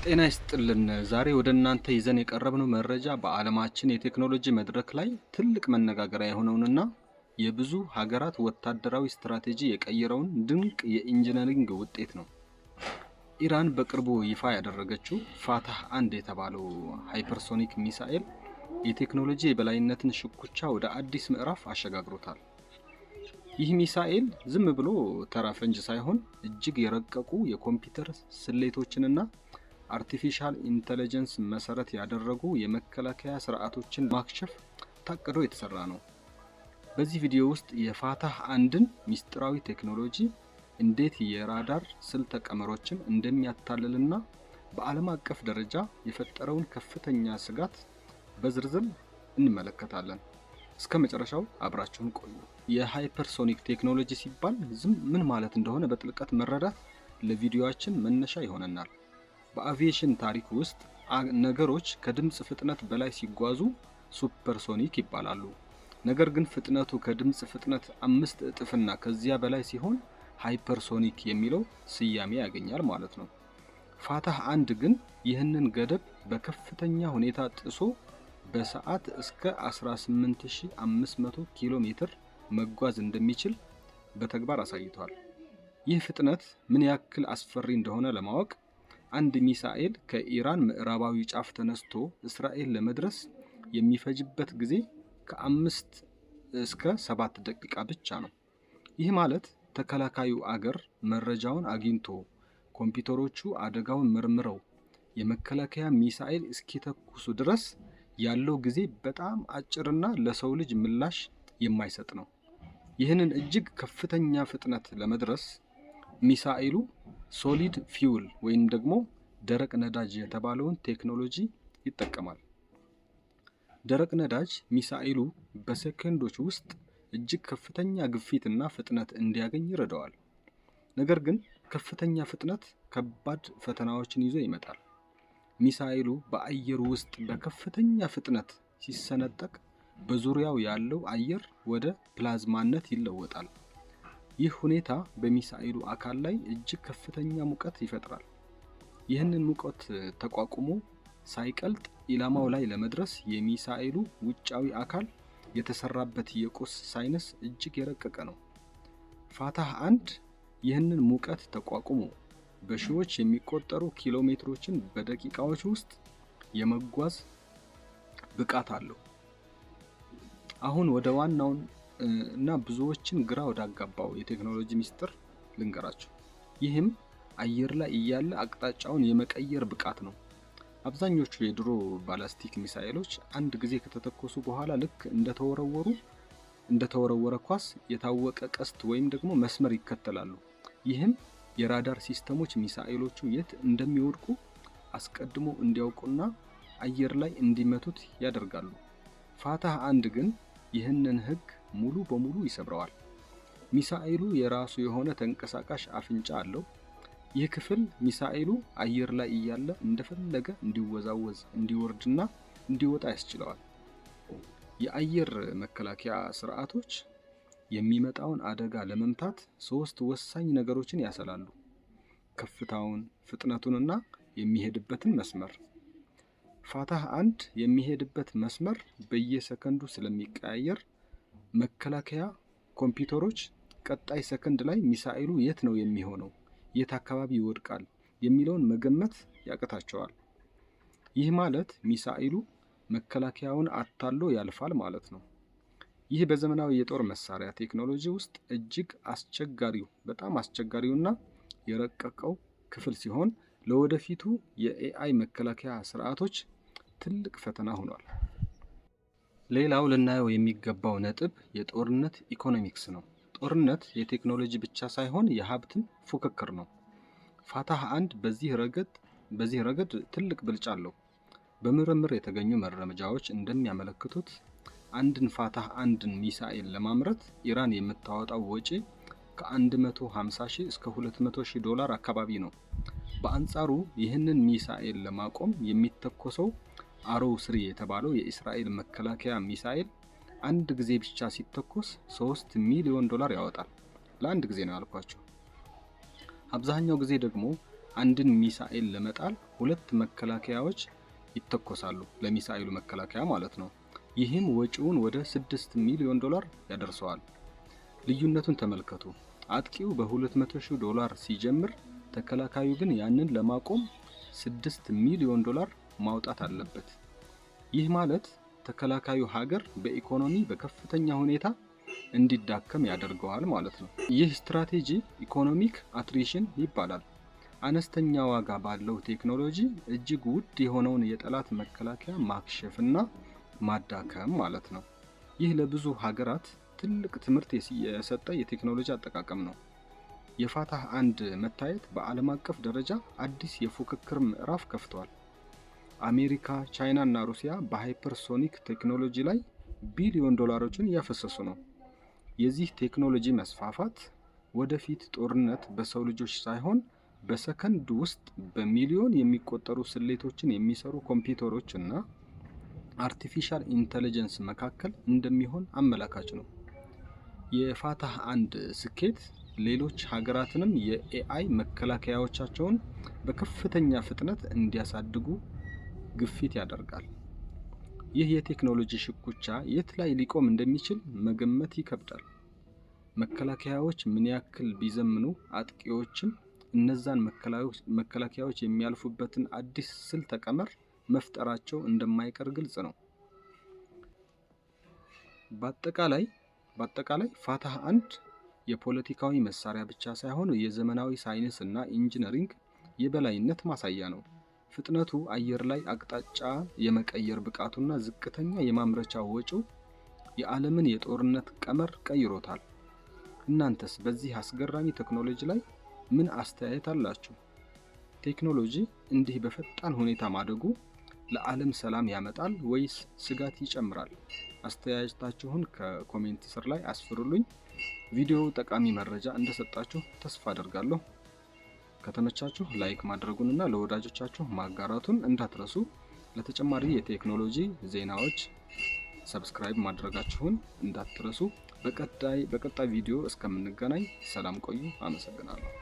ጤና ይስጥልን። ዛሬ ወደ እናንተ ይዘን የቀረብነው መረጃ በዓለማችን የቴክኖሎጂ መድረክ ላይ ትልቅ መነጋገሪያ የሆነውንና የብዙ ሀገራት ወታደራዊ ስትራቴጂ የቀየረውን ድንቅ የ engineering ውጤት ነው። ኢራን በቅርቡ ይፋ ያደረገችው ፋታህ 1 የተባለው hypersonic ሚሳኤል የቴክኖሎጂ የበላይነትን ሽኩቻ ወደ አዲስ ምዕራፍ አሸጋግሮታል። ይህ ሚሳኤል ዝም ብሎ ተራ ፈንጅ ሳይሆን እጅግ የረቀቁ የኮምፒውተር ስሌቶችንና artificial intelligence መሰረት ያደረጉ የመከላከያ ስርዓቶችን ማክሸፍ ታቅዶ የተሰራ ነው። በዚህ ቪዲዮ ውስጥ የፋታህ 1ን ሚስጥራዊ ቴክኖሎጂ፣ እንዴት የራዳር ስልተ ቀመሮችን እንደሚያታልልና በዓለም አቀፍ ደረጃ የፈጠረውን ከፍተኛ ስጋት በዝርዝር እንመለከታለን። እስከ መጨረሻው አብራችሁን ቆዩ። የ hypersonic ቴክኖሎጂ ሲባል ዝም ምን ማለት እንደሆነ በጥልቀት መረዳት ለቪዲዮአችን መነሻ ይሆነናል። በአቪዬሽን ታሪክ ውስጥ ነገሮች ከድምፅ ፍጥነት በላይ ሲጓዙ supersonic ይባላሉ። ነገር ግን ፍጥነቱ ከድምፅ ፍጥነት 5 እጥፍና ከዚያ በላይ ሲሆን hypersonic የሚለው ስያሜ ያገኛል ማለት ነው። ፋታህ 1 ግን ይህንን ገደብ በከፍተኛ ሁኔታ ጥሶ በሰዓት እስከ 18,500 ኪሎ ሜትር መጓዝ እንደሚችል በተግባር አሳይቷል። ይህ ፍጥነት ምን ያክል አስፈሪ እንደሆነ ለማወቅ፣ አንድ ሚሳኤል ከኢራን ምዕራባዊ ጫፍ ተነስቶ እስራኤል ለመድረስ የሚፈጅበት ጊዜ ከ5 እስከ 7 ደቂቃ ብቻ ነው። ይህ ማለት ተከላካዩ አገር መረጃውን አግኝቶ፣ ኮምፒውተሮቹ አደጋውን መርምረው የመከላከያ ሚሳኤል እስኪተኩሱ ድረስ ያለው ጊዜ በጣም አጭርና ለሰው ልጅ ምላሽ የማይሰጥ ነው። ይህንን እጅግ ከፍተኛ ፍጥነት ለመድረስ ሚሳኤሉ solid fuel ወይም ደግሞ ደረቅ ነዳጅ የተባለውን ቴክኖሎጂ ይጠቀማል። ደረቅ ነዳጅ ሚሳኤሉ በሰከንዶች ውስጥ እጅግ ከፍተኛ ግፊት እና ፍጥነት እንዲያገኝ ይረዳዋል። ነገር ግን ከፍተኛ ፍጥነት ከባድ ፈተናዎችን ይዞ ይመጣል። ሚሳኤሉ በአየር ውስጥ በከፍተኛ ፍጥነት ሲሰነጠቅ በዙሪያው ያለው አየር ወደ ፕላዝማነት ይለወጣል። ይህ ሁኔታ በሚሳኤሉ አካል ላይ እጅግ ከፍተኛ ሙቀት ይፈጥራል። ይህንን ሙቀት ተቋቁሞ ሳይቀልጥ ኢላማው ላይ ለመድረስ የሚሳኤሉ ውጫዊ አካል የተሰራበት የቁስ ሳይንስ እጅግ የረቀቀ ነው። ፋታህ 1 ይህንን ሙቀት ተቋቁሞ በሺዎች የሚቆጠሩ ኪሎ ሜትሮችን በደቂቃዎች ውስጥ የመጓዝ ብቃት አለው። አሁን ወደ ዋናውን እና ብዙዎችን ግራ ወዳጋባው የቴክኖሎጂ ሚስጥር ልንገራችሁ። ይህም አየር ላይ እያለ አቅጣጫውን የመቀየር ብቃት ነው። አብዛኞቹ የድሮ ባላስቲክ ሚሳኤሎች አንድ ጊዜ ከተተኮሱ በኋላ ልክ እንደተወረወረ ኳስ የታወቀ ቀስት ወይም ደግሞ መስመር ይከተላሉ። ይህም የራዳር ሲስተሞች ሚሳኤሎቹ የት እንደሚወድቁ አስቀድሞ እንዲያውቁና አየር ላይ እንዲመቱት ያደርጋሉ። ፋታህ 1 ግን ይህንን ህግ ሙሉ በሙሉ ይሰብረዋል። ሚሳኤሉ የራሱ የሆነ ተንቀሳቃሽ አፍንጫ አለው። ይህ ክፍል ሚሳኤሉ አየር ላይ እያለ እንደፈለገ እንዲወዛወዝ፣ እንዲወርድና እንዲወጣ ያስችለዋል። የአየር መከላከያ ስርዓቶች የሚመጣውን አደጋ ለመምታት ሶስት ወሳኝ ነገሮችን ያሰላሉ፦ ከፍታውን፣ ፍጥነቱንና የሚሄድበትን መስመር። ፋታህ 1 የሚሄድበት መስመር በየሰከንዱ ስለሚቀያየር መከላከያ ኮምፒውተሮች ቀጣይ ሰከንድ ላይ ሚሳኤሉ የት ነው የሚሆነው፣ የት አካባቢ ይወድቃል የሚለውን መገመት ያቅታቸዋል። ይህ ማለት ሚሳኤሉ መከላከያውን አታሎ ያልፋል ማለት ነው። ይህ በዘመናዊ የጦር መሳሪያ ቴክኖሎጂ ውስጥ እጅግ አስቸጋሪው፣ በጣም አስቸጋሪውና የረቀቀው ክፍል ሲሆን ለወደፊቱ የ AI መከላከያ ስርዓቶች ትልቅ ፈተና ሆኗል። ሌላው ልናየው የሚገባው ነጥብ የጦርነት ኢኮኖሚክስ ነው። ጦርነት የቴክኖሎጂ ብቻ ሳይሆን የሀብትም ፉክክር ነው። ፋታህ 1 በዚህ ረገድ ትልቅ ብልጫ አለው። በምርምር የተገኙ መረጃዎች እንደሚያመለክቱት አንድን ፋታህ 1ን ሚሳኤል ለማምረት ኢራን የምታወጣው ወጪ ከ150 ሺህ እስከ 200 ሺህ ዶላር አካባቢ ነው። በአንጻሩ ይህንን ሚሳኤል ለማቆም የሚተኮሰው Arrow 3 የተባለው የእስራኤል መከላከያ ሚሳኤል አንድ ጊዜ ብቻ ሲተኮስ 3 ሚሊዮን ዶላር ያወጣል። ለአንድ ጊዜ ነው ያልኳችሁ። አብዛኛው ጊዜ ደግሞ አንድን ሚሳኤል ለመጣል ሁለት መከላከያዎች ይተኮሳሉ፣ ለሚሳኤሉ መከላከያ ማለት ነው። ይህም ወጪውን ወደ 6 ሚሊዮን ዶላር ያደርሰዋል። ልዩነቱን ተመልከቱ። አጥቂው በ200 ሺህ ዶላር ሲጀምር፣ ተከላካዩ ግን ያንን ለማቆም 6 ሚሊዮን ዶላር ማውጣት አለበት። ይህ ማለት ተከላካዩ ሀገር በኢኮኖሚ በከፍተኛ ሁኔታ እንዲዳከም ያደርገዋል ማለት ነው። ይህ ስትራቴጂ economic attrition ይባላል። አነስተኛ ዋጋ ባለው ቴክኖሎጂ እጅግ ውድ የሆነውን የጠላት መከላከያ ማክሸፍና ማዳከም ማለት ነው። ይህ ለብዙ ሀገራት ትልቅ ትምህርት የሰጠ የቴክኖሎጂ አጠቃቀም ነው። የፋታህ 1 መታየት በዓለም አቀፍ ደረጃ አዲስ የፉክክር ምዕራፍ ከፍቷል። አሜሪካ፣ ቻይና እና ሩሲያ በ hypersonic ቴክኖሎጂ ላይ ቢሊዮን ዶላሮችን እያፈሰሱ ነው። የዚህ ቴክኖሎጂ መስፋፋት ወደፊት ጦርነት በሰው ልጆች ሳይሆን በሰከንድ ውስጥ በሚሊዮን የሚቆጠሩ ስሌቶችን የሚሰሩ ኮምፒውተሮች እና artificial intelligence መካከል እንደሚሆን አመላካች ነው። የፋታህ 1 ስኬት ሌሎች ሀገራትንም የ AI መከላከያዎቻቸውን በከፍተኛ ፍጥነት እንዲያሳድጉ ግፊት ያደርጋል። ይህ የቴክኖሎጂ ሽኩቻ የት ላይ ሊቆም እንደሚችል መገመት ይከብዳል። መከላከያዎች ምን ያክል ቢዘምኑ አጥቂዎችም እነዛን መከላከያዎች የሚያልፉበትን አዲስ ስልተ ቀመር መፍጠራቸው እንደማይቀር ግልጽ ነው። በአጠቃላይ ፋታህ 1 የፖለቲካዊ መሳሪያ ብቻ ሳይሆን የዘመናዊ ሳይንስ እና ኢንጂነሪንግ የበላይነት ማሳያ ነው። ፍጥነቱ፣ አየር ላይ አቅጣጫ የመቀየር ብቃቱና ዝቅተኛ የማምረቻ ወጪው የዓለምን የጦርነት ቀመር ቀይሮታል። እናንተስ በዚህ አስገራሚ ቴክኖሎጂ ላይ ምን አስተያየት አላችሁ? ቴክኖሎጂ እንዲህ በፈጣን ሁኔታ ማደጉ ለዓለም ሰላም ያመጣል ወይስ ስጋት ይጨምራል? አስተያየታችሁን ከ comment ስር ላይ አስፍሩልኝ። ቪዲዮው ጠቃሚ መረጃ እንደሰጣችሁ ተስፋ አደርጋለሁ። ከተመቻችሁ like ማድረጉንና ለወዳጆቻችሁ ማጋራቱን እንዳትረሱ። ለተጨማሪ የቴክኖሎጂ ዜናዎች subscribe ማድረጋችሁን እንዳትረሱ። በቀጣይ ቪዲዮ እስከምንገናኝ ሰላም ቆዩ። አመሰግናለሁ።